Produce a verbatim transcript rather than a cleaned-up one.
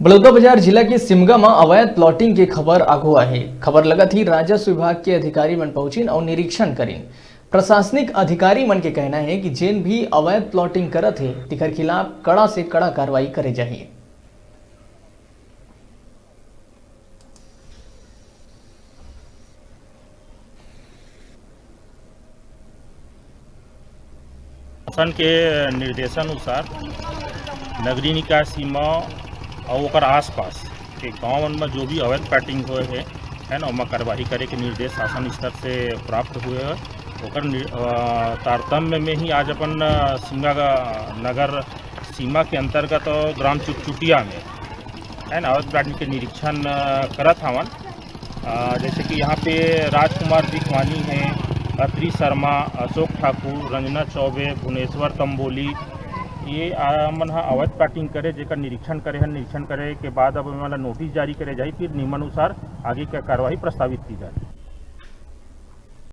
बलौदाबाजार जिला के सिमगा म अवैध प्लॉटिंग के खबर आघू आहे। खबर लगत ही राजस्व विभाग के अधिकारी मन पहुंचिन अउ निरीक्षण करिन। प्रशासनिक अधिकारी मन के कहना हे कि जेन भी अवैध प्लॉटिंग करत हे, तेकर खिलाफ कड़ा से कड़ा कार्रवाई करे जाही। शासन के निर्देशानुसार नगरीय निकाय सीमा अउ ओकर आसपास के गाँव मन में जो भी अवैध प्लॉटिंग होए हे, है ना, ओमा कार्रवाई करे के निर्देश शासन स्तर से प्राप्त हुए हे। ओकर नि-, अ, तारतम्य में ही आज अपन, अ, सिमगा नगर सीमा के अंतर्गत ग्राम चुकचुटिया में, है ना, अवैध प्लॉटिंग के निरीक्षण, अ, करत हवन। अ, जैसे कि यहाँ पे राजकुमार दिखवानी है, अत्री शर्मा, अशोक ठाकुर, रंजना चौबे, भुवनेश्वर तंबोली, ये, अ, मन ह अवैध प्लॉटिंग करे, जेकर निरीक्षण करे हन। निरीक्षण करे के बाद अब एमन ला नोटिस जारी करे जाही, फिर नियमानुसार आगे के कार्रवाई प्रस्तावित की जाही।